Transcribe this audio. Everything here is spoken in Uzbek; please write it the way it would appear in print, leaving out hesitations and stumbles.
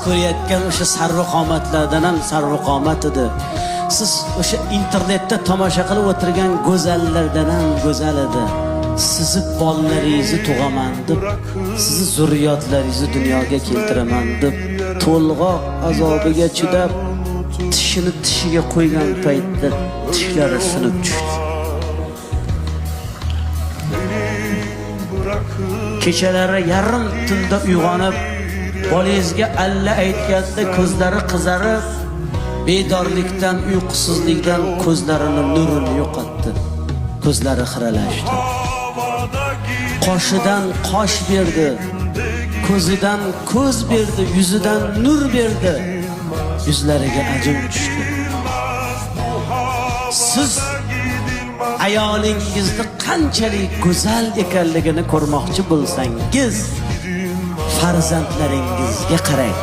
ko'rayotgan o'sha sarvi qomatlardan ham sarvi qomat edi. Siz o'sha internetda tomosha qilib o'tirgan go'zallardan ham go'zal edi. Sizni bolalaringizni tug'aman deb, sizni zurriyotlaringizni dunyoga keltiraman deb to'lg'oq azobiga chidab, tishini tishiga qo'ygan paytda tishlari sinib tushdi. Kechalari yarim tunda uyg'onib, bolangizga alla aytganda ko'zlari qizarib, bedorlikdan, uyqusizlikdan ko'zlarini nurini yo'qotdi. Ko'zlari xiralashdi. Qoshidan qosh berdi, ko'zidan ko'z berdi, yuzidan nur berdi. Yuzlariga ajin tushdi. Siz ayolingizni qanchalik go'zal ekanligini ko'rmoqchi bo'lsangiz, farzandlaringizga qarang.